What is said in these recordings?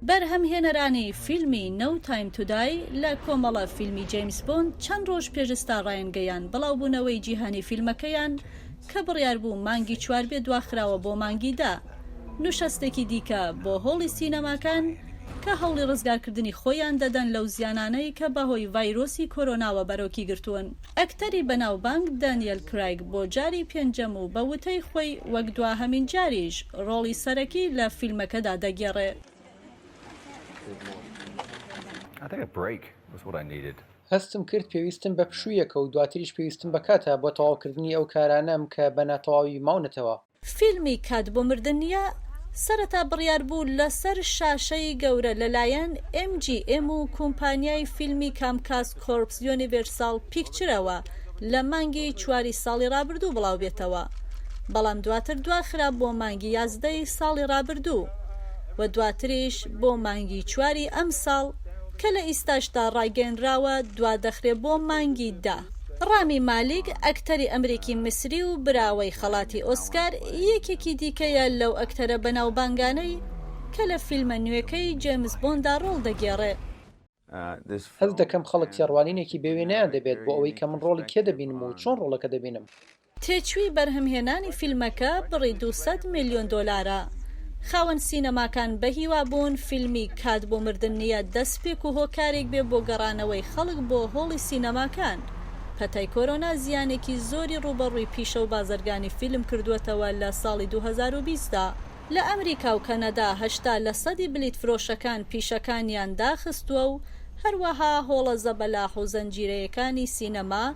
بەرهەمهێنەرانی فیلمی No Time to Die لە کۆمەڵە فیلمی جەیمس بۆند چەند ڕۆژ پێش ئستا ڕایانگەیاند بڵاوبوونەوەی جیهانی فیلمەکەیان کە بڕیاربوو مانگی چوار بێت دواخراوە بۆ مانگی دە نوشەستێکی دیکە بۆ هۆڵی سینەماکان کە هەوڵی ڕزگارکردنی خۆیان دەدەن لەو زیانانەی کە بەهۆی ڤایرۆسی کۆرۆناوە بەرۆکی گرتوون. ئەکتەری بەناوبانگ دانیێل کرایگ بۆ جاری پێنجەم و بە وتەی خۆی وەک دواهەمین جاریش ڕۆڵی سەرەکی لە فیلمەکەدا دەگێڕێ. هەستم کرد پێویستم بە پشوویەکە و دواتریش پێویستم بە کاتە بۆ تەواوکردنی ئەو کارانەم کە بە ناتەواوی ماونەتەوە. فیلمی کات بۆ مردن نییە سەرەتا بڕیار بوو لەسەر شاشەی گەورە لەلایەن ئێم جی ئێم و کومپانیای فیلمی کامکاست کۆرپس یۆنیڤێرساڵ پیکچرەوە لە مانگی چواری ساڵی ڕابردوو بڵاوبێتەوە بەڵام دواتر دواخرا بۆ مانگی یازدەی ساڵی ڕابردوو و دواتریش بۆ مانگی چواری ئەمساڵ کە لە ئیستاشدا ڕایگەیەنراوە دوادەخرێ بۆ مانگی دە. ڕامی مالیک، ئەکتەری ئەمریکی میسری و براوەی خەڵاتی ئۆسکار، یەکێکی دیکەیە لەو ئەکتەرە بەناوبانگانەی کە لە فیلمە نوێکەی جەیمس بۆنددا ڕۆڵ دەگێڕێ. هەست دەکەم خەڵک تێڕوانینێکی بێوێنەیان دەبێت بۆ ئەوەی کە من ڕۆڵی کێ دەبینم و چۆن ڕۆڵەکە دەبینم. تێچووی بەرهەمهێنانی فیلمەکە بڕی 200 ملیۆن دۆلارە. خاوەن سینەماکان بەهیوا بوون فیلمی کات بۆ مردن نییە دەستپێک و هۆکارێک بێ بۆ گەڕانەوەی خەڵک بۆ هۆڵی سینەماکان. پەتای کۆرۆنا زیانێکی زۆری ڕووبەڕووی پیشە و بازرگانی فیلم کردووەتەوە لە ساڵی 2020 دا. لە ئەمریکا و کەنەدا 80 لەسەدی بلیتفرۆشەکان پیشەکانیان داخستووە و هەروەها هۆڵە زەبەلاح و زنجیرەیەکانی سینەما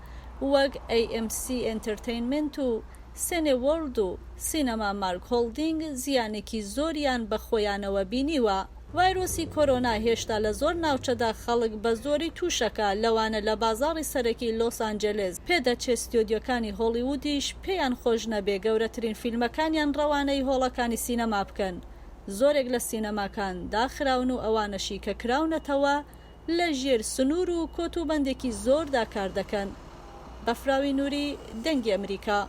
وەک ئەی ئێم سی ئێنتەرتەینمێنت و سێنێوۆرڵد و سینەما مارک هۆڵدینگ زیانێکی زۆریان بە خۆیانەوە بینیوە. ڤایرۆسی کۆرۆنا هێشتا لە زۆر ناوچەدا خەڵک بە زۆری تووشەکا، لەوانە لە بازاڕی سەرەکی لۆس ئانجێلێس. پێدەچێ ستۆدیۆکانی هۆڵیوودیش پێیان خۆش نەبێ گەورەترین فیلمەکانیان ڕەوانەی هۆڵەکانی سینەما بکەن. زۆرێک لە سینەماکان داخراون و ئەوانەشی کە کراونەتەوە لە ژێر سنوور و کۆتوبەندێکی زۆردا کار دەکەن. بەفراوی نوری، دەنگی ئەمریکا.